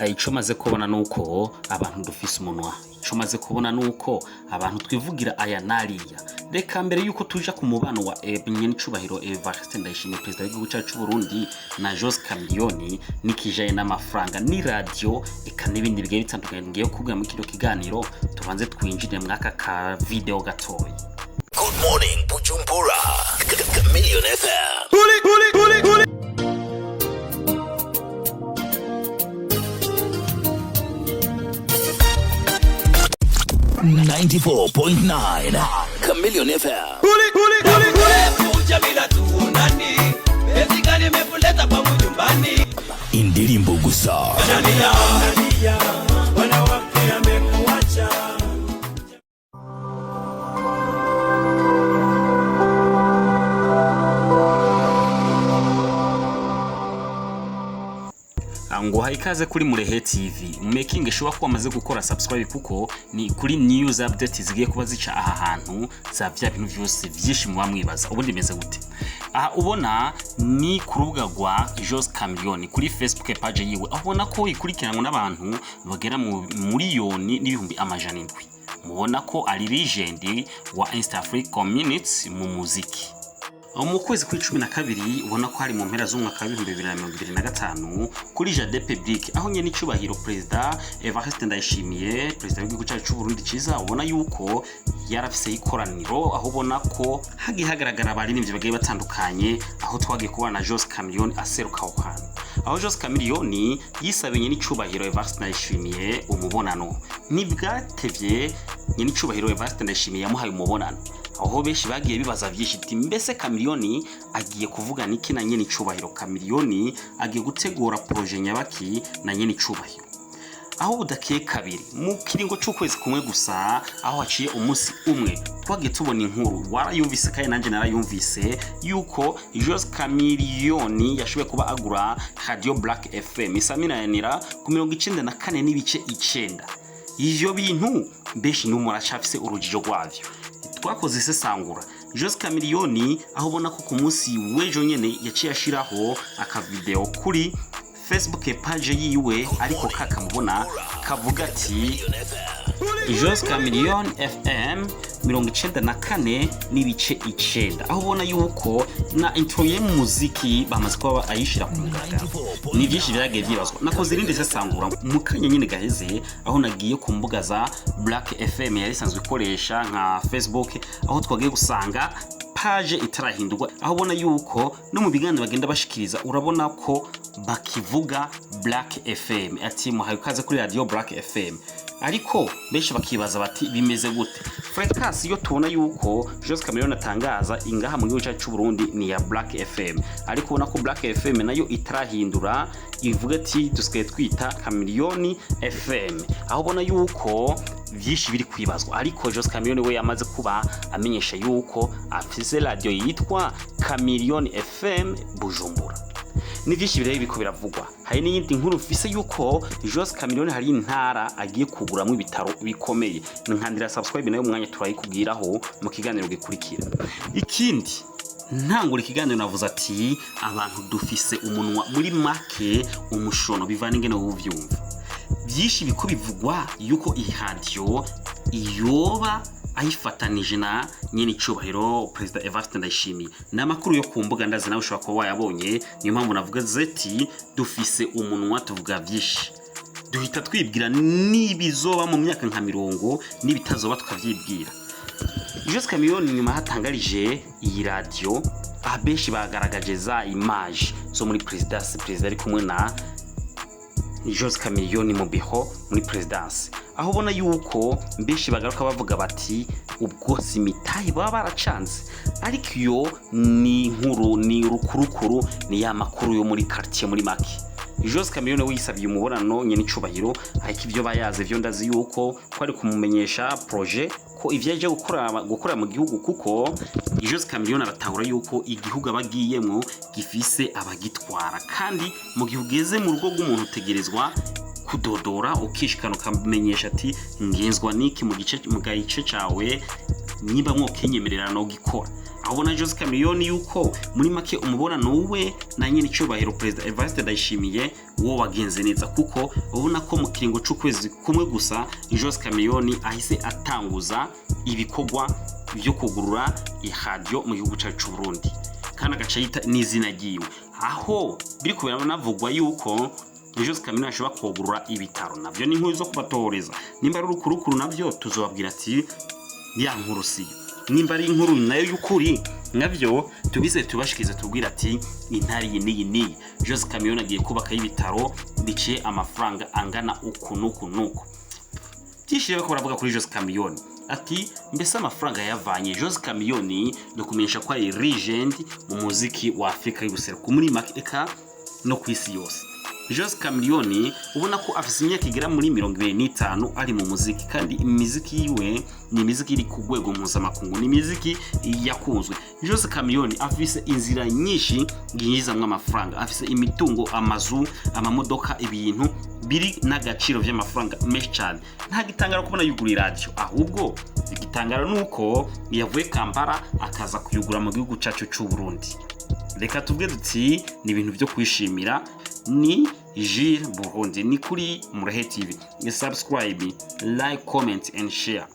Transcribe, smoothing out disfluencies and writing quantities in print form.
Ico maze kubona nuko abantu dufise umunwa, ico maze kubona nuko abantu twivugira aya n'ariya. Reka mbere yuko tuja ku mubano wa nyenicubahiro Evariste Ndayishimiye, perezida w'igihugu cacu c'Uburundi, na Jose Chameleone, n'ikijaye n'amafaranga n'iradiyo, eka n'ibindi bigiye bitandukanye ngiye kubwira muri kino kiganiro, tubanze twinjire mw'aka ka video gatoya. Good morning, Bujumbura. Chameleon FM. 94.9 Chameleon FM. Kuja bila tuonani, penzi gani imekuleta kwangu nyumbani? Indirimbo gusa. Nalia, nalia, wanawake amekuacha. Nguhaye ikaze kuri Murehe TV, making sure ko wamaze gukora subscribe, kuko ni kuri news update zigiye kuba zica aha hantu za vya bintu vyose vyinshi muba mwibaza ubundi bimeze gute. Aha ubona ni ku rubuga rwa Jose Chameleone kuri Facebook page yiwe, aho ubona ko ikurikiranwa n'abantu bagera mu 1,700,000. Mubona ko ari legend wa East Africa Community mu muziki. Mu kwezi kw'icumi na kabiri, ubona ko hari mu mpera z'umwaka wa 2025, kuri Jardin Public, aho nyene icubahiro perezida Evariste Ndayishimiye, perezida w'igihugu cyacu c'u Burundi ciza, ubona yuko yarafise ikoraniro, aho ubona ko hagiye hagaragara abaririmbyi bagiye batandukanye, aho twagiye kubona na Jose Chameleone aseruka aho hantu, aho Jose Chameleone yisabiye n'icubahiro Evariste Ndayishimiye umubonano. Ntibwatevye, nyene icubahiro Evariste Ndayishimiye yamuhaye umubonano, aho benshi bagiye bibaza byinshi ati: mbese Chameleone agiye kuvuga niki na nyene icubahiro? Chameleone agiye gutegura projet nyabaki na nyene icubahiro? Aho budakeye kabiri, mu kiringo c'ukwezi kumwe gusa, aho haciye umunsi umwe, twagiye tubona inkuru, warayumvise kandi nanjye narayumvise, yuko Jose Chameleone yashoboye kuba agura Radio Black FM isaminanira ku 94.9. Ivyo bintu benshi n'ubu muracafise urujijo rwavyo. Twakoze isesangura. Jose Chameleone, aho ubona ko ku munsi w'ejo nyene yaciye ashiraho akavideo kuri Facebook page yiwe, ariko kakamubona kavuga ati Jose Chameleone FM 94.9, aho ubona yuko na intro ye mu muziki bamaze kuba ayishira ku mugaragaro. Ni byinshi byagiye byibazwa. Nakoze irindi sesangura mu kanya nyine gaheze, aho nagiye ku mbuga za Black FM yari isanzwe ikoresha nka Facebook, aho twagiye gusanga page itarahindurwa, aho ubona yuko no mu biganiro bagenda bashikiriza urabona ko bakivuga Black FM, ati muhaye ikaze kuri radio Black FM. Ariko benshi bakibaza bati: bimeze gute? Fréquence iyo tubona yuko Jose Chameleone atangaza ingaha mu gihugu cyacu cy'u Burundi ni ya Black FM, ariko ubona ko Black FM nayo itarahindura ivuga ati dusigaye twita Chameleone FM, aho ubona yuko byinshi biri kwibazwa. Ariko Jose Chameleone we yamaze kuba amenyesha yuko afise radio yitwa Chameleone FM Bujumbura. Ni byinshi bireba biriko biravugwa. Hari n'iyindi nkuru mfise yuko Jose Chameleone hari intara agiye kuguramwo ibitaro bikomeye. Nkandira subscribe, nayo umwanya turayikubwiraho mu kiganiro gikurikira. Ikindi, ntangura ikiganiro navuze ati abantu dufise umunwa, muri make umushono, bivana ingene wuvyumva. Byinshi biko bivugwa yuko iyi radio iyoba ayifatanije na nyene icubahiro perezida Evariste Ndayishimiye. Ni amakuru yo ku mbuga, ndazi nawe ushobora kuba wayabonye. Niyo mpamvu navuga zeti dufise umunwa, tuvuga byinshi, duhita twibwira n'ibizoba mu myaka nka 40, n'ibitazoba tukavyibwira. Jose Chameleone nyuma hatangarije iyi radio, abenshi bagaragaje za image zo muri présidence, perezida ari kumwe na Jose Chameleone mu biro muri présidence, aho ubona yuko benshi bagaruka bavuga bati ubwo si imitahe baba baracanze. Ariko iyo ni inkuru, ni urukurukuru, ni ya makuru yo muri quartier. Muri make, Jose Chameleone we yisabiye umubonano nyene icubahiro, ariko ivyo bayaze vyo ndazi yuko ko ari kumumenyesha projet, ko ivyo yaje gukora mu gihugu, kuko Jose Chameleone aratahura yuko igihugu abagiyemwo gifise abagitwara, kandi mu gihe ugeze mu rugo rw'umuntu utegerezwa kudodora, ukishikana, ukamenyesha ati ngenzwa niki mu gice cawe. Nimba mwokinyemerera no gikora, aho ubona Jose Chameleone yuko muri make umubonano we na nyene icyubahiro Perezida Evariste Ndayishimiye wo wagenze neza, kuko ubona ko mu kiringo c'ukwezi kumwe gusa Jose Chameleone ahise atanguza ibikorwa byo kugurura iradiyo mu gihugu cyacu c'u Burundi, kandi agaca yita n'izina ryiwe. Aho biri kubera navugwa yuko Jose Chameleone ashobora kugurura ibitaro, navyo ni inkuru zo kubatoreza. Nimba ari urukurukuru, navyo tuzobabwira ati ya nkuru siyo. Nimba ari inkuru nayo y'ukuri, navyo tubize tubashikirize, tubwira ati intari iyi n'iyi n'iyi, Jose Chameleone agiye kubaka ibitaro biciye amafaranga angana uku n'uku n'uku. Byinshi rero ko baravuga kuri Jose Chameleone, ati mbese amafaranga yavanye. Jose Chameleone dukumenyesha ko ari legend mu muziki wa Afrika y'ubuseruko, muri make eka no ku isi yose. Jose Chameleone ubona ko afise imyaka igera muri 25 ari mu muziki, kandi imiziki yiwe ni imiziki iri ku rwego mpuzamakungu, ni imiziki yakunzwe. Jose Chameleone afise inzira nyinshi yinjizamwo amafaranga, afise imitungo, amazu, amamodoka, ibintu biri n'agaciro vy'amafaranga menshi cyane. Nta gitangaro kubona yugura iradiyo, ahubwo igitangaro nuko yavuye Kampala akaza kuyugura mu gihugu cacu c'u Burundi. Reka tuvuge duti ni ibintu byo kwishimira. Ni Gilles Burundi, ni kuri Murehe TV. Subscribe, like, comment and share.